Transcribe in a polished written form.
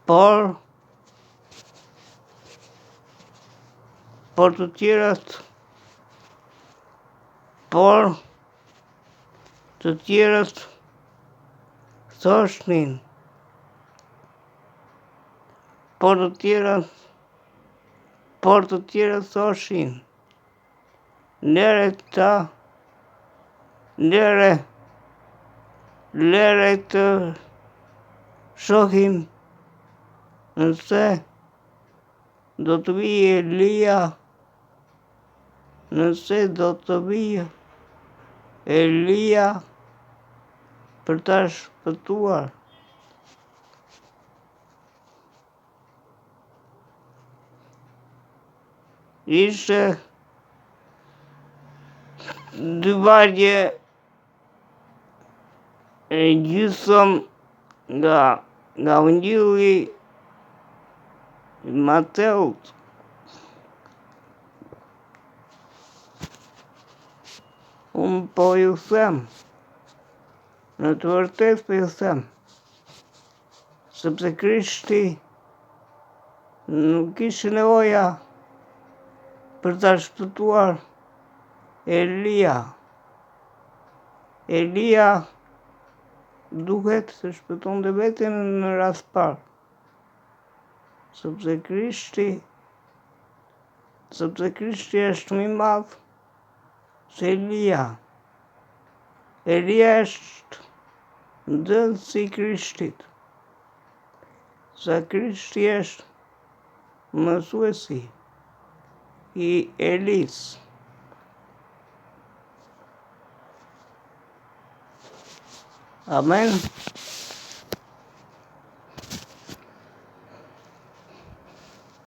Por, por të tjerët, por të tjerët thoshnin, por të tjerët, por të tjerët thoshin, lëre ta, lëre, lëre të shohim nëse do të vijë Elia, nëse do të vijë Elia për ta shpëtuar. Ishte dy vargje e gjysëm nga nga ungjilli i Mateut. Unë po ju them, në të vërtetë po ju them, Sepse Krishti nuk kishte nevoja për ta shpëtuar Elia. Elia duhet të shpëtonte veten në radhë të parë. Sepse Krishti sepse Krishti është më i madh se Elia. Elia është nxënësi i Krishtit. Sa Krishti është mësuesi i Elisë. Amen.